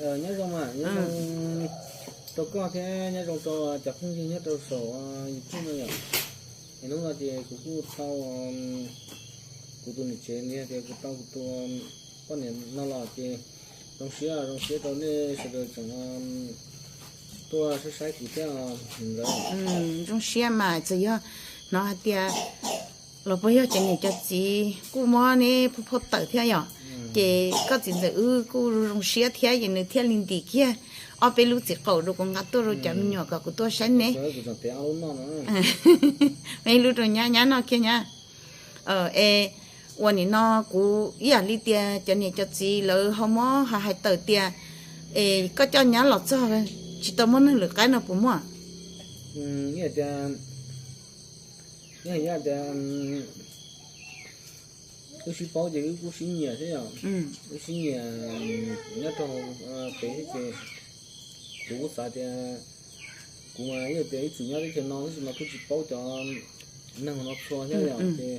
Nyob zoo mas, nyob zoo rau koj thiab nyob zoo rau cov phooj ywg nyob rau saum YouTube no yom. Es hnub no ces kuv kuj tau, kuv tus niam tsev li tias kuv tau kuv tus poj niam no los ces zoo siab, zoo siab rau nej sawv daws tseem tuaj saib saib kuv thiab ntawd. Zoo siab mas txawm yog hnov hais tias los puas yog cov niam cov txiv kuj muab neb phauj phauj tawm thiab yom. Ces koj txiv ntxawm wb kuj zoo siab thiab ces nws thiaj li ntim kiag ob peb lub txiv qaum rau kuv nqa tuaj rau cov me nyuam kom kuv tuaj saib neb. Ib lub rau nyab, nyab noj kiag nyab. Es ua nim no kuv ib yam li tias cov niam cov txiv lawv ho muab hais hais tawm tias es koj coj nyab los txog tsis tau muaj neeg lwm qaib no puas muaj? Tias, tias wb sib paub ces wb kuj sib nyiam thiab yom. Wb sib nyiam nyob rau pem thiab ces kuv kuj xav tias kuv mas yog tias ib txwm nyob teb chaws no tab sis mas kuj tsis paub cov neeg no txhua thiab yom, ces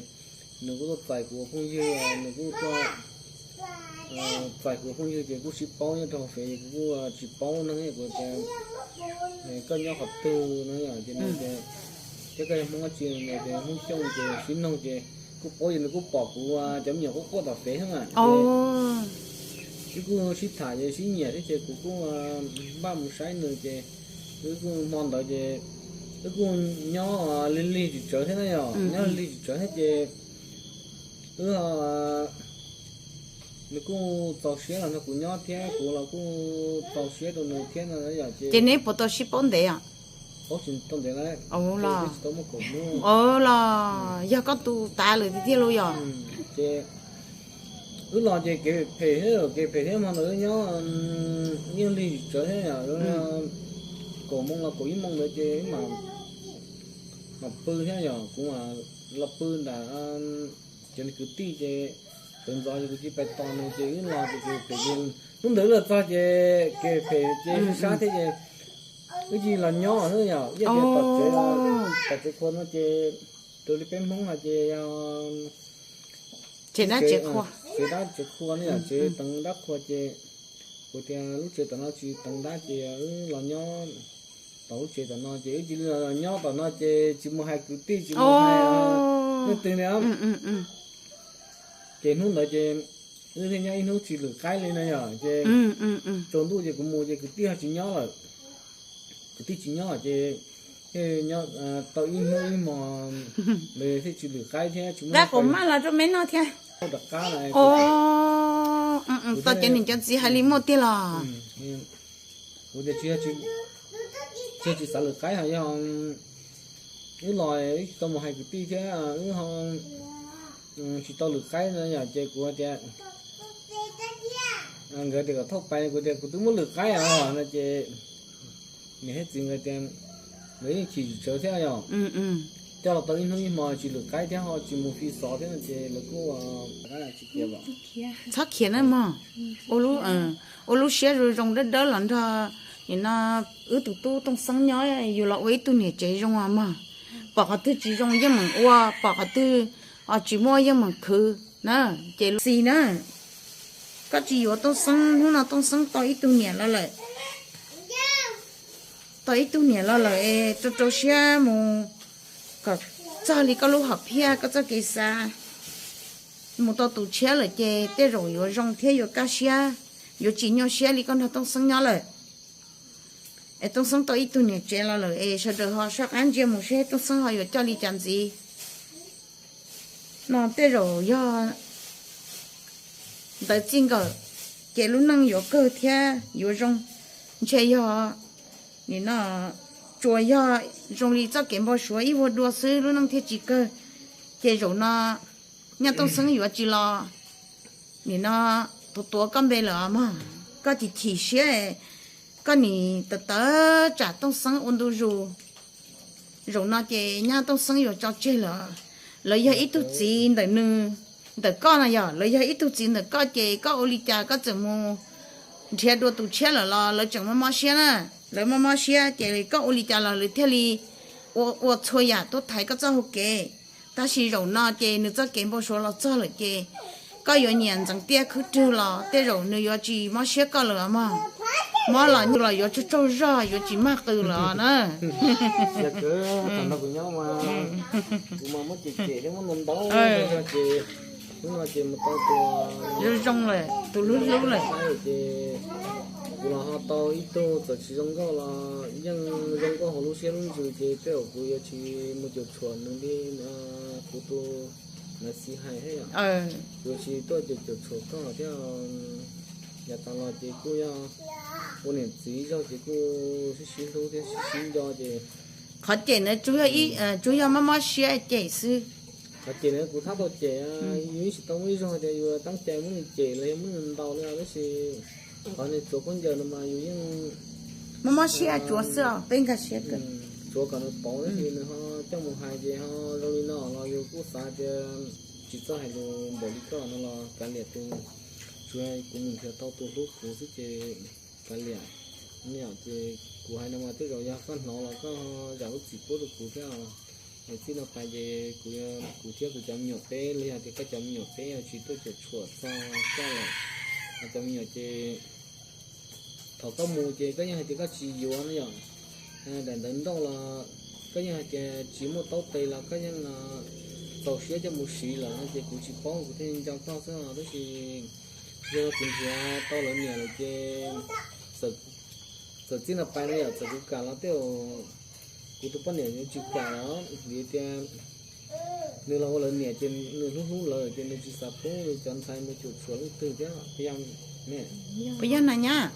nws kuj tuaj txais kuv ua phooj ywg, nws kuj tuaj txais kuv ua phooj ywg ces kuj sib paub nyob rau hauv fev ces kuv kuj tsis paub neeg kuv tias koj nyob qhov twg no yom, ces nws tias thiab koj yog Hmoob dab tsi no ces Hmoob Xyooj ces sib noog ces kuj paub ces nws kuj pom kuv cov me nyuam quaj quaj tom fev thiab mas. Wb kuj sib tham ces sib nyiam thiab ces kuv kuj npaj mus saib nws ces wb kuj hmo ntawd ces wb kuj nyob lig lig tsis tsawv thiab na yom, nyob lig lig tsis tsawv thiab ces wb, nws kuj txaus siab los nrog kuv nyob thiab kuv los kuj txaus siab rau nws thiab no yom. Ces neb puas tau sib paub ntev os? Paub tsis tau ntev na, los tsis tau muaj kaum hnub. Los yog koj tus tav lawm tiag tiag los yom? Ces wb los ces kev phem thiab, kev phem thiab hmo ntawd wb nyob yeej lig tsis tsawv thiab yom, kaum moo los kaum ib moo ntawd ces wb mam pw thiab yom, kuv mam los pw ntawm cov kwv tij ces sawv ntxov ces kuv cia li pais tos nws ces wb los ces kev phem ces hnub ntawd wb los txog ces kev phem ces sab sab thiab ces wb cia li los nyob xwb yom, ib yam tias tom tsev, tom tsev qhua no ces raws li peb Hmoob hais ces yog tsev dab tsev qhua ne yom, tsev teev dab qhua ces kuv tias lub tsev tom no tsis teev dab ces wb los nyob tom lub tsev tom no ces wb cia li los nyob tom no ces tsis mus hais kwv tij tsis mus hais leej twg li. Ces hnub ntawd ces wb thiaj nyob ib hnub tsis lwm qaib li na yom, ces tsaus ntuj ces kuv mus ces kwv tij ho tsis nyob lawm. Kwv tij tsis nyob ces tau ib hnub ib hmos ntawd thiaj tsis lwm qaib thiab tsis muaj dab qus maj los rau me noj thiab. Rov qab tau cov niam cov txiv hais li muaj tiag los? Kuv tias tsis, tsis xav lwm qaib ho yog wb los wb tsis tau mus hais kwv tij thiab wb ho tsis tau lwm qaib no yom, ces kuv tias, nkawd tias kom thauj pais, kuv tias kuv twb muab lwm qaib os no ces niam thiab txiv nkawd tias nkawd yeej chim tsis tsawv thiab yom, coj los tau ib hnub ib hmo tsis lwm qaib thiab ho tsis mus fi xov thiab no ces lawv kuj tsis tias txhob khiav na mog. Ua lub siab zoo zoo dawb dawb los nrog nim no wb tus tub Tooj Xeeb nyob, yus los ua ib tug niam tsev zoo mog. Pom qhov twg tsis zoo yeej meem ua, pom qhov twg tsis muaj yeej meem khwv na. Ces Lucy na, koj tsis yuav Tooj Xeeb, hnub no Tooj Xeeb tau ib tug niam los lawm. Tau ib tug niam los lawm es rau rau siab mus kom txog li koj lub hom phiaj koj txoj kev xav. Mus tau tus tshiab lawm ces tej zaum yuav zoo thiab yuav kaj siab, yuav tsis nyuaj siab li koj nrog Tooj Xeeb nyob lawm. Es Tooj Xeeb tau ib tug niam tsev los lawm es sawv daws ho soj qab ntsia mus seb Tooj Xeeb ho yuav coj li cas ntxiv. No tej zaum yog ntawd txij nkawm ces lub neej yuav kawg thiab yuav zoo. Ntshe yog nim no tsuas yog zoo li txoj kev npau suav ib vuag dua xwb lub neej thiaj tsis kawg. Ces zaum no nyaj Tooj Xeeb yuav tsis los nim no tuav tuav koj npe lawm mog. Koj chim chim siab, koj nim tawv tawv tsam Tooj Xeeb ua ntu zus. Zaum no ces nyaj Tooj Xeeb yuav tso tseg lawm. Lawv yog ib tug txiv ntawm nws, ntawm koj no yog lawv yog ib tug txiv ntawm koj ces koj ua li cas koj txawm mus nrhiav dua tus tshiab lawm los lawv tseem mob mob siab na. Lawv mob mob siab ces koj ua li cas los lawv thiaj li ua txhua yam tuaj thaiv koj txoj hau kev. Tab sis zaum no ces nws txoj kev npau suav los txog lawm ces koj yuav nyiam ntxeev tiaj khwb rwg los tej zaum nws yuav tsis mob siab koj lawm mog. Mob los nyuj los yuav tsaug tsaug zog, yuav tsis mag qw los na. Yog kawg, thaum no kuv nyob mas kuv mas muab cem cem thiab muab ntau ntau, ces hnub no ces mus tau tus zoo zoo lawm, tus hlub hlub lawm. Ces kuv los ho tau ib tug txawm tsis zoo nkauj los yeej zoo nkauj hauv lub siab lub ntsws, ces tej zaum kuv yuav tsis mus cuam tshuam nws li kuv tus niam txiv hais thiab yom. Kuv yuav tsis tuaj cuam cuam tshuam koj thiab. Yav tas los ces kuj yog ua niam txiv zog ces kuj sib sib hlub thiab sib sib nco ces qhov cem na tsuas yog mob mob siab cem xwb. Qhov cem na kuv txhob tau cem, yus yeej tsis tau muaj ib zaug tias yus teeb cai muab nws cem los yog muab nws ntaus li, tab sis qhov nws txuav khaub ncaws no mas yus yeej mob mob siab tsuav xwb os, peb nkag siab kawg. Tsuav kom nws pauv, tab sis nws ho coj mus hais ces ho zoo li no los yus kuj xav tias tsis txawj hais lus npaum li koj no los kav liam tus, tsuas kuv mus nrhiav tau tus hlub kuv xwb ces kav liam. Ces kuv hais no mas tej zaum yog koj hnov los koj zam lub txim pub rau kuv thiab. Txij no pais ces kuv, kuv thiab kuv cov me nyuam peb los yog tias koj cov me nyuam peb yuav tsis tuaj cuam tshuam txog koj lawm. Cov me nyuam ces thaum koj mus ces koj yeej hais tias koj tsis yuav no yom. Daim ntawv nrauj los koj yeej hais tias tsis muaj taub tes los koj yeej txaus siab coj mus siv lawm no ces kuv tsis paub, kuv thiaj nco koj xwb os. Tab sis yog kuv nrhiav tau lawv niam lawm ces txawm txij no pais no yom, txawm kuv kam los tej zaum kuv tus poj niam yuav tsis kam los vim tias nws los ua lawv niam ces nws hlub hlub lawv ces nws tsis xav pub nws cov ntxhais mus cuam tshuam leej twg thiab. Puas yog na nyab?